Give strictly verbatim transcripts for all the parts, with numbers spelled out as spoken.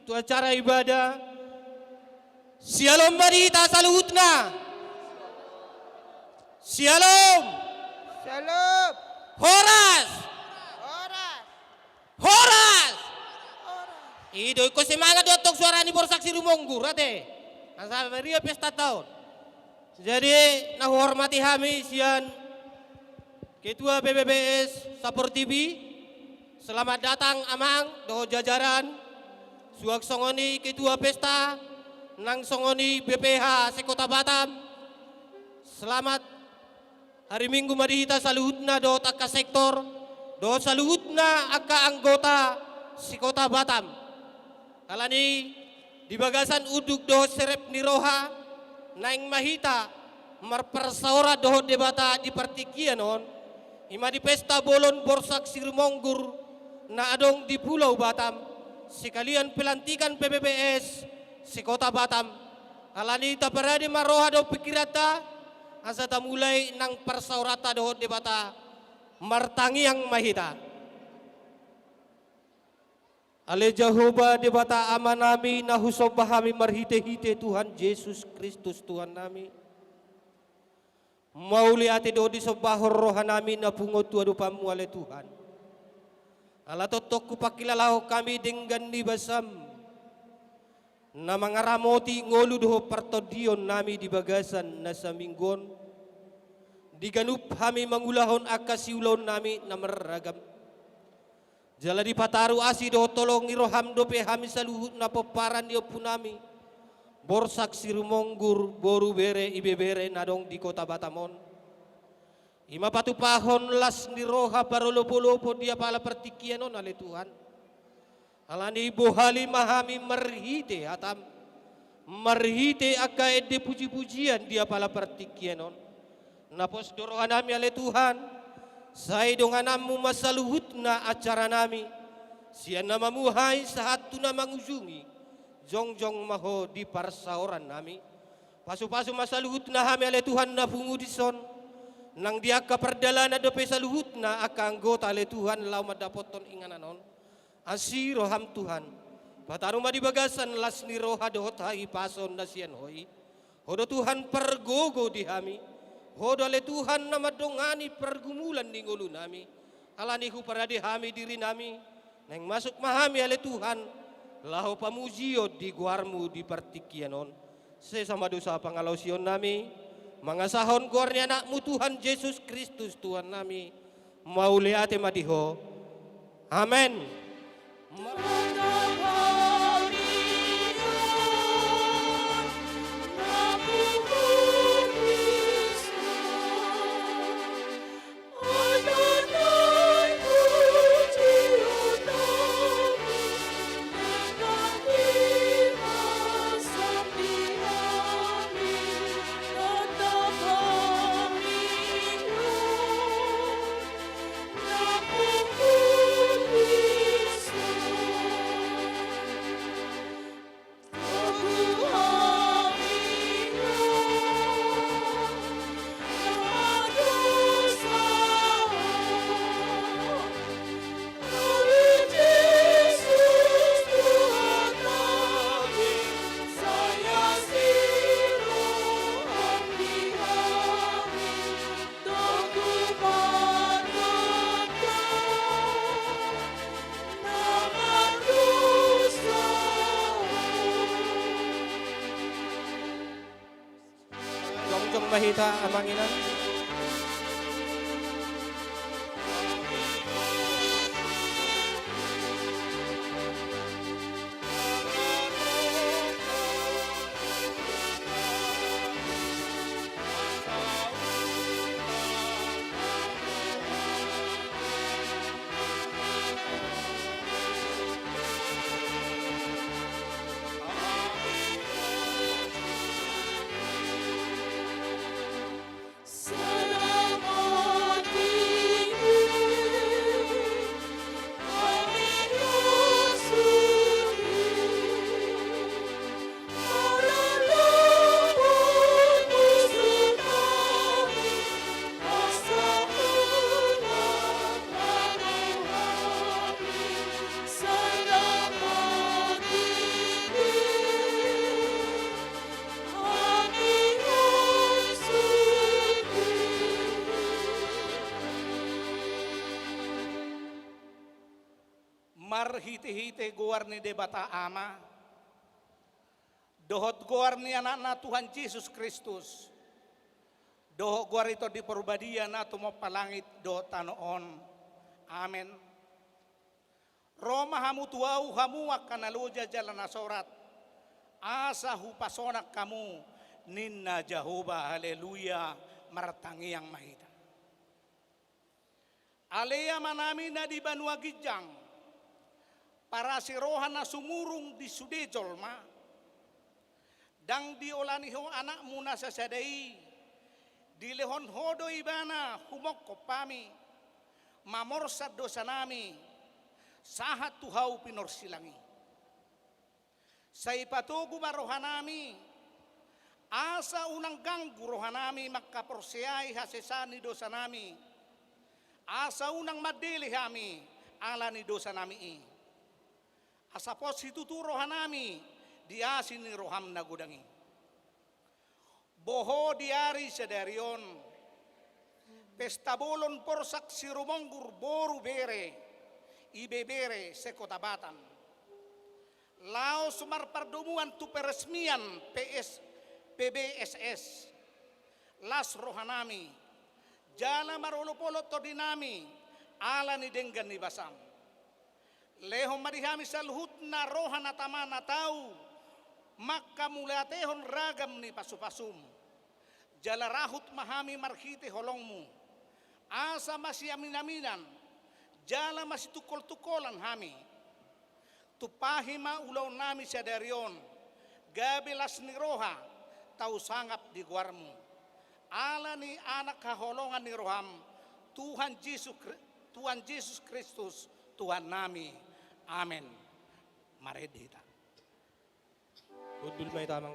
tu acara ibadah. Syalom ma di hita saluhutna. Syalom. Syalom. Horas. Horas. Horas. Horas. I do, ingkon semangat do antong suara ni Borsak Sirumonggur ate. Asa meriah pesta taon. Jadi, na huhormati hami sian Ketua P P P S Saportibi, selamat datang Amang dohot jajaran, suang songon i Ketua Pesta, nang songon i B P H se-Kota Batam. Selamat hari Minggu ma di hita saluhutna dohot angka sektor, dohot saluhutna angka anggota se-Kota Batam. Alani, di bagasan unduk dohot serep ni roha, naeng ma hita marparsaoran dohot Debata di partingkian on, i ma di pesta bolon Borsak Sirumonggur na adong di Pulau Batam, sekalian pelantikan P P P S se-Kota Batam. Alani, taparade ma roha dohot pingkiranta, asa tamulai nang parsaoranta dohot Debata. Martangiang ma hita. Ale Jahowa Debata Amanami, na husomba hami marhitehite Tuhan Jesus Kristus Tuhannami, mauliate do disombahon rohanami na pungu tu adopanMu, ale Tuhan. Ala tongtong hupangkilalahon hami denggan ni basaM, na mangaramoti ngolu dohot partondionnami di bagasan na saminggu on, di ganup hami mangulahon angka siulaonnami na marragam. Jala dipataru asi dohot holong ni rohaM dope hami saluhutna pomparan ni ompunami Borsak Sirumonggur, boru, bere, ibebere na adong di Kota Batam on. I ma patupahon las ni roha parolopolopon di apala partingkian on, ale Tuhan. Alani, bohali ma hami marhite hataM, marhite angka ende pujipujian di apala partingkian on. Na pos do rohanami, ale Tuhan, sai dongananMu ma saluhutna acaranami, sian na mamuhai sahat tu na mangujungi, jongjong ma Ho di parsaorannami. Pasupasu ma saluhutna hami, ale Tuhan, na pungu dison, nang di angka pardalanan dope saluhutna angka anggota, ale Tuhan, laho mandapothon inganan on. Asi rohaM, Tuhan. Pataru ma di bagasan las ni roha dohot hahipason na sian Ho i. Ho do, Tuhan, pargogo di hami. Ho do, ale Tuhan, na mandongani pargumulan ni ngolunami. Alani, huparade hami dirinami. Naeng masuk ma hami, ale Tuhan, laho pamujion di goarMu di partingkian on. Sesa ma dosa pangalaosionnami, mangasahon goar ni AnakMu Tuhan Jesus Kristus Tuhannami. Mauliate ma di Ho. Amen. Jongjong ma hita, amang inang. Marhitehite goar ni Debata Ama, dohot goar ni Anakna Tuhan Jesus Kristus, dohot goar ni Tondi Parbadia na tumompa langit dohot tano on. Amen. Ro ma hamu tu Ahu hamu angka na loja jala na sorat, asa hupasonang hamu, ninna Jahowa. Haleluya. Martangiang ma hita. Ale Amanami na di banua ginjang, parasi roha na sumurung di sude jolma, ndang diolani Ho Anakmu na sasada i, dilehon Ho do Ibana humongkop hami, mamorsan dosanami, sahat tu hau pinorsilang i. Sai patogu ma rohanami, asa unang ganggu rohanami mangkaporseai hasesaan ni dosanami, asa unang mandele hami ala ni dosanami i. Asa pos situtu rohanami di asi ni roham na godang i. Boho di ari sadari on, pesta bolon porsak sirumonggur boru bere, ibebere se-Kota Batam. Laos marpardomuan tu peresmian P S, P B S S. Las rohanami, jala marolopolop tondinami, ala ni denggan ni basam. Lehon ma di hami saluhutna roha na tama na tau, mangkamauliatehon ragam ni pasupasum. Jala rahut ma hami marhite holongmu, asa masiaminaminan, jala masitungkoltungkolan hami. Tumpahi ma ulaonnami sadari on, gabe las ni roha, tau sangap di goarmu. Ala ni Anak haholongan ni roham, Tuhan Jesus Kri-, Tuhan Jesus Kristus, Tuhannami. Amen. Marende hita. Hundul ma hita, Amang.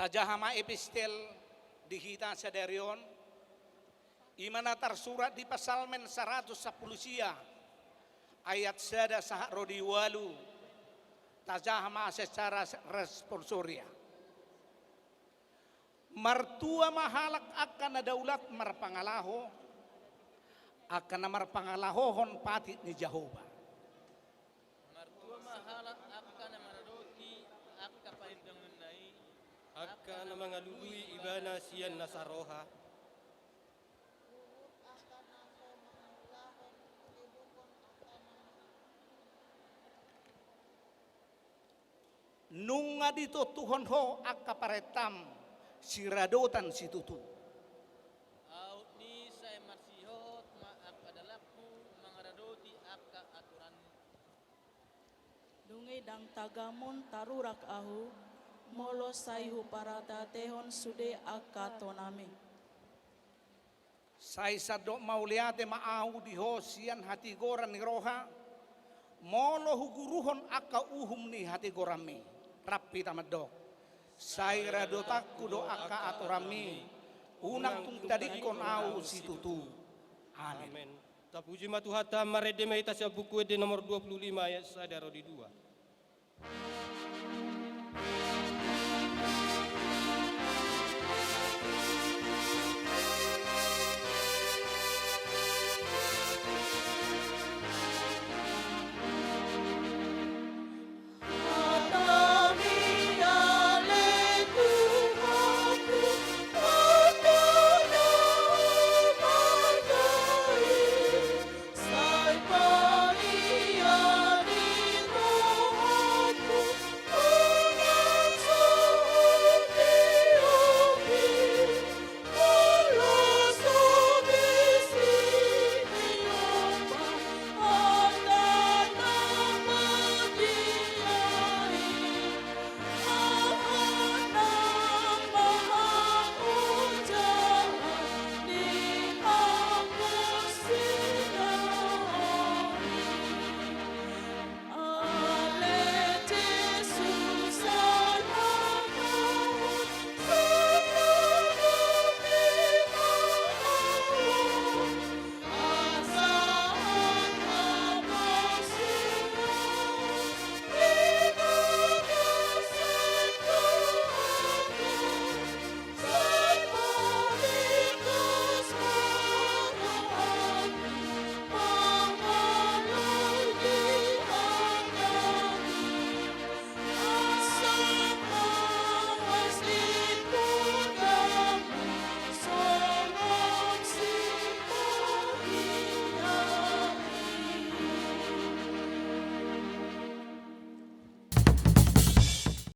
Tajaha ma epistel di hita sadari on, i ma na tarsurat di Psalmen saratus sampulu sia, ayat sada sahat ro di ualu. Tajaha ma secara responsoria. Martua ma halak angka na daulat marpangalaho, angka na marpangalahohon patik ni Jahowa. Martua ma halak angka na mangaradoti angka panindangna i, angka na mangalului ibana sian nasa roha. Nunga ditontuhon ho angka parentaM siradotan situtu. Aut ni sai marsihohot ma angka dalanku mangaradoti angka aturanMu. Dung i ndang tagamon tarurak ahu, molo sai huparateatehon sude angka tonami. Sai sandok mauliate ma ahu di Ho sian hatigoran ni roha, molo huguruhon angka uhum ni hatigoranMi. Rap hita mandok: Sai radotanku do angka atoranMi, unang tung tadingkon ahu situtu. Amen. Amen. Tapuji ma Tuhanta, marende ma hita sian Buku Ende nomor dua puluh lima ayat sada ro di dua.